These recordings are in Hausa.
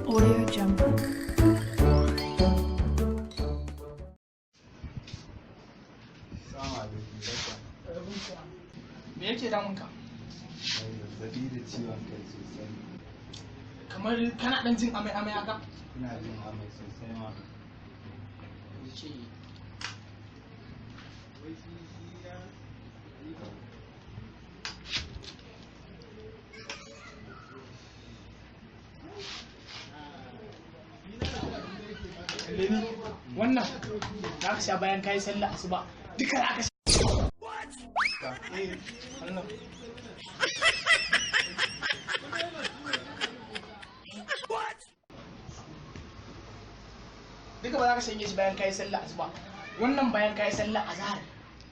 Audio Jungle. Assalamu alaikum, dakta. Me yake damun ka? Ai, zazzabi da ciwon kai sosai. Kamar kana dan jin amai amai haka? Ina jin amai sosai ma. Ce Leni, wannan za ka sha bayan kayi sallah asuba, duka za ka sha. Eh, wannan. Duka ba za ka shanye shi bayan kayi sallah asuba. Wannan bayan kayi sallah azhar.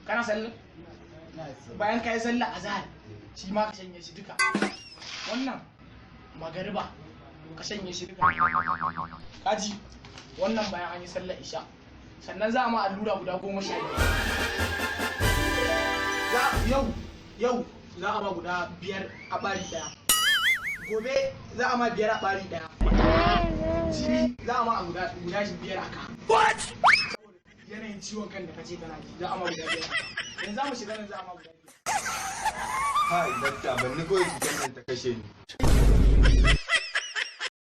Kana sallah? Ina zazzabi. Bayan kayi sallah azhar, shi ma ka shanye shi duka. Wannan magariba ka shanye shi duka. Kaji, wannan bayan an yi sallar isha. Sannan za a ma allura guda 15. Yau, yau za a ma guda 5 a ɓari ɗaya. Gobe za a ma 5 a ɓari ɗaya. Jibi za a ma a guda 5 a ka. Yanayin ciwon kan da kace kana ji, za a ma guda 5 a ka. Yanzu za mu shiga nan, za a ma guda 5. Hai, dakta, ban ni kawai cutar nan ta kashe ni.